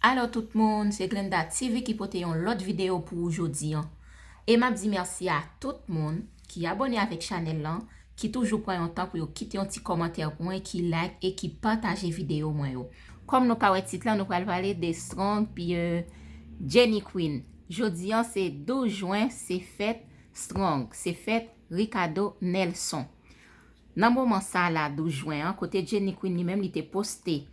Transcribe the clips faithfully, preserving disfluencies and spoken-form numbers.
Alo tout moun, se Glenda T V ki pote yon lòt videyo pou ou jodi an. E m ap di mèsi a tout moun ki abòne avèk chanèl lan, ki toujou pran yon tan pou yo kite yon ti kòmantè pou mwen, ki like e ki pataje videyo mwen yo. Kòm nou ka wè tit lan, nou pral pale de Strong Pierre Jenny Queen. Jodi an se douz jwen, se fèt Strong, se fèt Ricardo Nelson. Nan moman sa la, douz jwen an, kote Jenny Queen li menm li te poste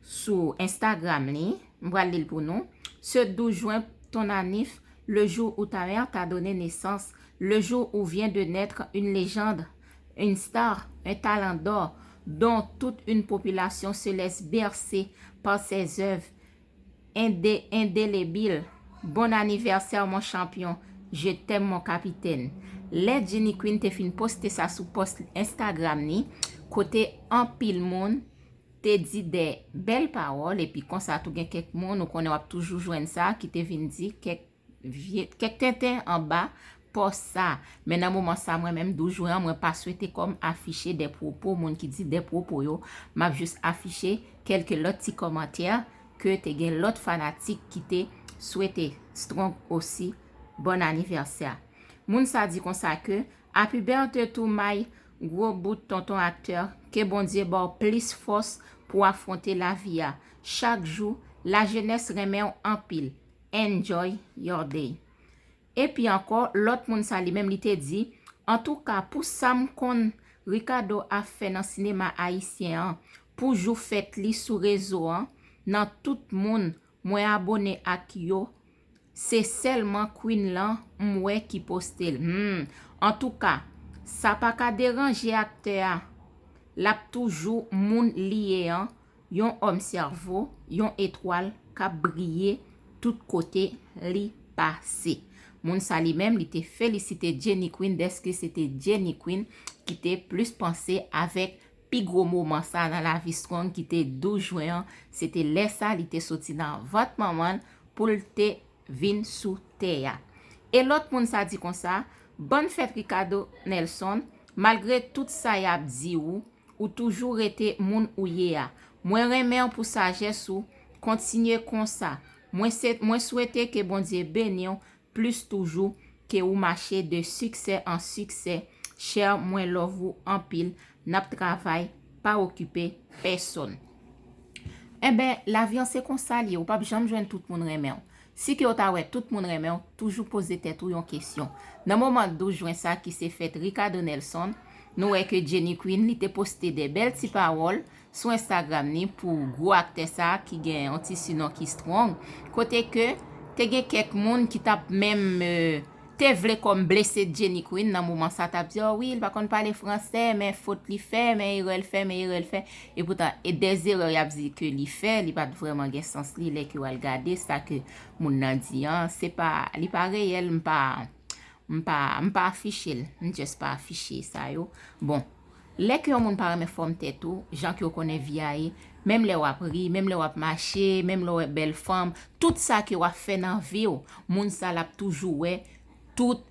sou Instagram li, m pral li l pou nou. Ce douze juin, ton anniv, le jour où ta mère t'a donné naissance, le jour où vient de naître une légende, une star, un talent d'or, dont toute une population se laisse bercer par ses œuvres indé- indélébiles. Bon anniversaire, mon champion. Je t'aime, mon capitaine. Lè Jenny Queen te fin poste sa sou pòs Instagram ni, kote anpil moun te di de bèl pawòl, epi konsa tou gen kèk moun, ou konnen w ap toujou jwenn sa, ki te vin di kèk vye, kèk tenten anba pòs sa. Men nan moman sa, mwen menm, douz jwen an, mwen pa swete kòm afiche de pwopo, moun ki di de pwopo yo, m ap jis afiche kèlke lòt ti kòmantè ke te gen lòt fanatik ki te swete Strong osi bon anivèsè. Moun sa di konsa ke, Happy birthday to my gwo bout tonton aktè, ke Bondye ba w plis fòs pou afwonte lavi a. Chak jou, lajenès renmen w anpil. Enjoy your day. Epi ankò, lòt moun sa li menm li te di, antouka, pou sa m konn Ricardo ap fè nan sinema ayisyen an, pou jou fèt li sou rezo an, nan tout moun mwen abòne ak yo, se sèlman Queen lan m wè ki poste l. Hmm. Antouka, sa pa ka deranje aktè a. L ap toujou moun li ye an, yon òm sèvo, yon etwal k ap briye tout kote li pase. Moun sa li menm, li te felisite Jenny Queen dèske se te Jenny Queen ki te plis panse avèk pi gwo moman sa nan lavi Strong ki te douz jwen an. Se te lè sa li te soti nan vant manman l pou l te vin sou tè a. E lòt moun sa di konsa, Bòn fèt Ricardo Nelson, malgre tout sa y ap di ou, ou toujou rete moun ou ye a. Mwen renmen w pou sajès ou, kontinye konsa. Mwen se, mwen swete ke Bondye beni w plis toujou, ke ou mache de siksè an siksè. Chè, mwen love ou anpil. N ap travay, pa okipe pèsonn. Enben, lavi an se konsa l ye, ou p ap janm jwenn tout moun renmen w. Si ke w ta wè tout moun renmen w, toujou poze tèt ou yon kesyon. Nan moman douz jwen sa ki se fèt Ricardo Nelson, nou wè ke Jenny Queen, li te poste de bèl ti pawòl sou Instagram ni pou gwo aktè sa ki gen yon ti sinon ki Strong, kote ke te gen kèk moun ki t ap menm, euh, te vle kòm blese Jenny Queen nan moman sa, t ap di, o wi, li pa konn pale fransè, men fot li fè, men erè l fè, men erè l fè. E poutan, e dèzerè y ap di ke li fè, li pa t vrèman gen sans li lè ke w al gade sa ke moun nan di an, se pa, li pa reyèl, m pa, m pa, m pa afiche l, m just pa afiche sa yo. Bon, lè ke yon moun pa renmen fòm tèt ou, jan ke w konnen vi a ye, menm lè w ap ri, menm lè w ap mache, menm lè w wè bèl fanm, tout sa ke w ap fè nan vi w, moun sa l ap toujou wè tout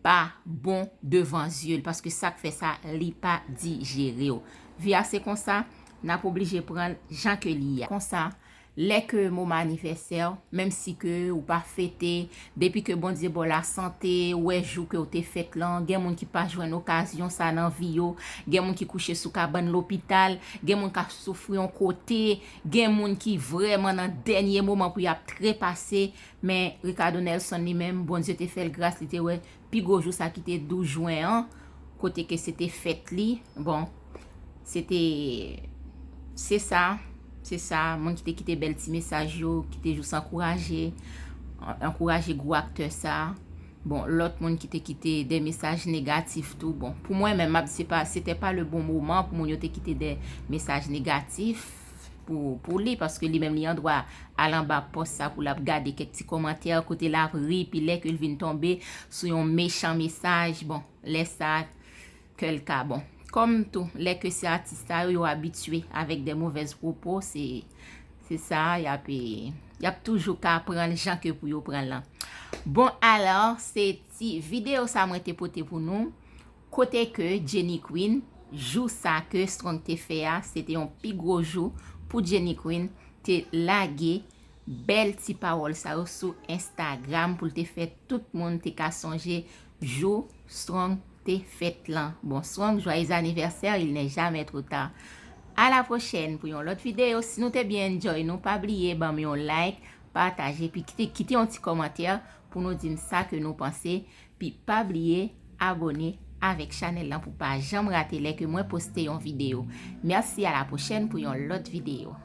pa bon devan zye l, paske sa k fè sa, li pa dijere w. Vi a se konsa, n ap oblije pran l jan ke li ye a. Konsa, lè ke moman anivèsè w, menm si ke ou pa fete, depi ke Bondye ba w lasante, ou wè jou ke w te fèt lan, gen moun ki pa jwenn okazyon sa nan vi yo, gen moun ki kouche sou kabann lopital, gen moun k ap soufri yon kote, gen moun ki vrèman nan dènye moman pou y ap trepase, men Ricardo Nelson li menm, Bondye te fè l gras, li te wè pi gwo jou sa ki te douz jwen an, kote ke se te fèt li. Bon, se te, se sa, se sa, moun ki te kite bèl ti mesaj yo, ki te jis ankouraje, an- ankouraje gwo aktè sa. Bon, lòt moun ki te kite de mesaj negatif tou. Bon, pou mwen menm, m ap di se pa, c'était pas le bon moment pou moun yo te kite de mesaj negatif pou, pou li, paske li menm li an dwa al anba pòs sa pou l ap gade kèk ti kòmantè kote l ap ri, pi lè ke l vin tonbe sou yon mechan mesaj, bon, lè sa, kè l ka bon. Kòm tou, lè ke se atis sa yo, yo abitye avèk de movèz pwopo, se, se sa, y ap, y ap toujou ka pran l jan ke pou yo pran l lan. Bon, alò, se ti videyo sa mwen te pote pou nou, kote ke Jenny Queen, jou sa ke Strong te fè a, se te yon pi gwo jou pou Jenny Queen te lage bèl ti pawòl sa yo sou Instagram pou l te fè tout moun te ka sonje jou Strong te fèt lan. Bon, Strong, joyeux anniversaire, il n'est jamais trop tard. A la pwochèn pou yon lòt videyo. Si nou te byen enjoy, nou pa bliye ban m yon like, pataje, pi kite, kite yon ti kòmantè pou nou di m sa ke nou panse. Pi pa bliye abone avèk chanèl lan pou pa janm rate lè ke mwen poste yon videyo. Mèsi, a la pwochèn pou yon lòt videyo.